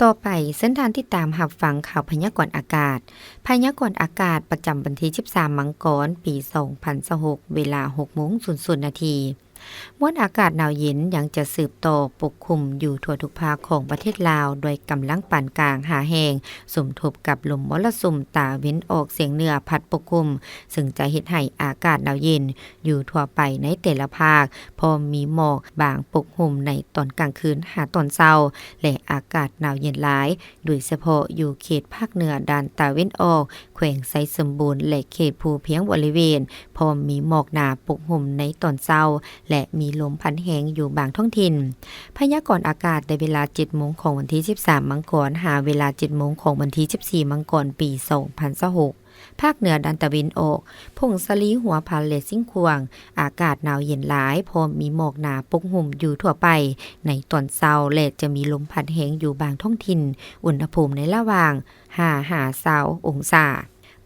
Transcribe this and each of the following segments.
ຕໍ່ໄປ, ເຊີນທ່ານຕິດຕາມຮັບຟັງຂ່າວພະຍາກອນອາກາດ. ພະຍາກອນອາກາດປະຈຳວັນທີສິບສາມ ມັງກອນ ປີສອງພັນຊາວຫົກ ເວລາຫົກໂມງສູນສູນນາທີ. ມວນອາກາດໜາວເຢັນຍັງຈະສືບຕໍ່ປົກຄຸມຢູ່ທົ່ວທຸກພາກຂອງປະເທດລາວ ດ້ວຍກຳລັງປານກາງຫາແຮງ, ສົມທົບກັບລົມມໍລະສຸມຕາເວັນອອກສຽງເໜືອພັດປົກຄຸມ, ເຊິ່ງຈະເຮັດໃຫ້ອາກາດໜາວເຢັນ ຢູ່ທົ່ວໄປໃນແຕ່ລະພາກ, ພ້ອມມີໝອກບາງປົກຫຸ້ມໃນຕອນກາງຄືນຫາຕອນເຊົ້າ ແລະ ອາກາດໜາວເຢັນຫຼາຍ, ໂດຍສະເພາະຢູ່ເຂດພາກເໜືອດ້ານຕາເວັນອອກ, ແຂວງໄຊສົມບູນ ແລະ ເຂດພູພຽງບໍລິເວນ, ພ້ອມມີໝອກໜາປົກຫຸ້ມໃນຕອນເຊົ້າ ແລະ ມີລົມພັດແຮງຢູ່ບາງທ້ອງຖິ່ນ. ພະຍາກອນອາກາດແຕ່ເວລາເຈັດໂມງຂອງວັນທີສິບສາມ ມັງກອນ ຫາເວລາເຈັດໂມງຂອງວັນທີສິບສີ່ ມັງກອນ ປີສອງພັນຊາວຫົກ. ພາກເໜືອດ້ານຕາເວັນອອກ, ຜົ້ງສາລີ, ຫົວພັນ ແລະ ຊຽງຂວາງ, ອາກາດໜາວເຢັນຫຼາຍ, ພ້ອມມີໝອກໜາປົກຫຸ້ມຢູ່ທົ່ວໄປໃນຕອນເຊົ້າ ແລະ ຈະມີລົມພັດແຮງຢູ່ບາງທ້ອງຖິ່ນ, ອຸນຫະພູມໃນລະຫວ່າງຫ້າຫາຊາວອົງສາ.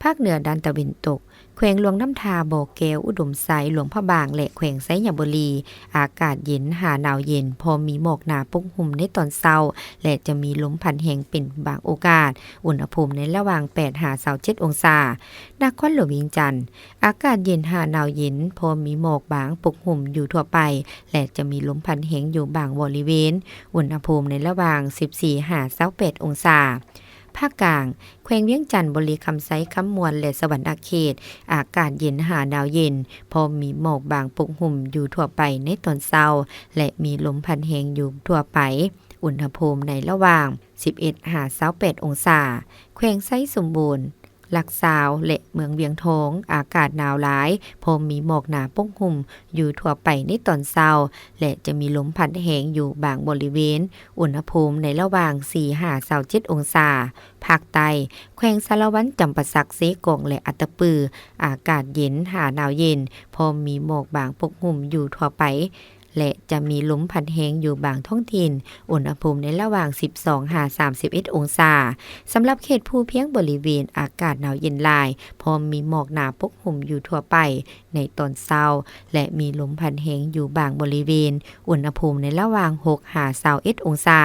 ພາກເໜືອດ້ານຕາເວັນຕົກ, ແຂວງຫຼວງນ້ຳທາ, ບໍ່ແກ້ວ, ອຸດົມໄຊ, ຫຼວງພະບາງ ແລະ ແຂວງໄຊຍະບູລີ ອາກາດເຢັນຫາໜາວເຢັນ, ພ້ອມມີໝອກໜາປົກຫຸ້ມໃນຕອນເຊົ້າ ແລະ ຈະມີລົມພັດແຮງເປັນບາງໂອກາດ, ອຸນຫະພູມໃນລະຫວ່າງແປດຫາຊາວເຈັດອົງສາ. ນະຄອນຫຼວງວຽງຈັນ, ອາກາດເຢັນຫາໜາວເຢັນ, ພ້ອມມີໝອກບາງປົກຫຸ້ມຢູ່ທົ່ວໄປ ແລະ ຈະມີລົມພັດແຮງຢູ່ບາງບໍລິເວນ, ອຸນຫະພູມໃນລະຫວ່າງສິບສີ່ຫາຊາວແປດອົງສາ. ພາກກາງ, ແຂວງວຽງຈັນ, ບໍລິຄຳໄຊ, ຄຳມ່ວນ ແລະ ສະຫວັນນະເຂດ, ອາກາດເຢັນຫາໜາວເຢັນ, ພ້ອມມີໝອກບາງປົກຫຸ້ມຢູ່ທົ່ວໄປໃນຕອນເຊົ້າ ແລະ ມີລົມພັດແຮງຢູ່ທົ່ວໄປ, ອຸນຫະພູມໃນລະຫວ່າງສິບເອັດຫາຊາວແປດອົງສາ. ແຂວງໄຊສົມບູນ, ຫຼັກຊາວ ແລະ ເມືອງວຽງທອງ, ອາກາດໜາວຫຼາຍ, ພ້ອມມີໝອກໜາປົກຫຸ້ມຢູ່ທົ່ວໄປໃນຕອນເຊົ້າ ແລະ ຈະມີລົມພັດແຮງຢູ່ບາງບໍລິເວນ, ອຸນຫະພູມໃນລະຫວ່າງສີ່ຫາຊາວເຈັດອົງສາ. ພາກໃຕ້, ແຂວງສາລະວັນ, ຈຳປາສັກ, ເຊກອງ ແລະ ອັດຕະປື, ອາກາດເຢັນຫາໜາວເຢັນ, ພ້ອມມີໝອກບາງປົກຫຸ້ມຢູ່ທົ່ວໄປ ແລະ ຈະມີລົມພັດແຮງຢູ່ບາງທ້ອງຖິ່ນ, ອຸນຫະພູມໃນລະຫວ່າງສິບສອງຫາສາມສິບເອັດອົງສາ. ສຳລັບເຂດພູພຽງບໍລິເວນ, ອາກາດໜາວເຢັນຫຼາຍ, ພ້ອມມີໝອກໜາປົກຫຸ້ມຢູ່ທົ່ວໄປໃນຕອນເຊົ້າ ແລະ ມີລົມພັດແຮງຢູ່ບາງບໍລິເວນ, ອຸນຫະພູມໃນລະຫວ່າງຫົກຫາຊາວເອັດອົງສາ.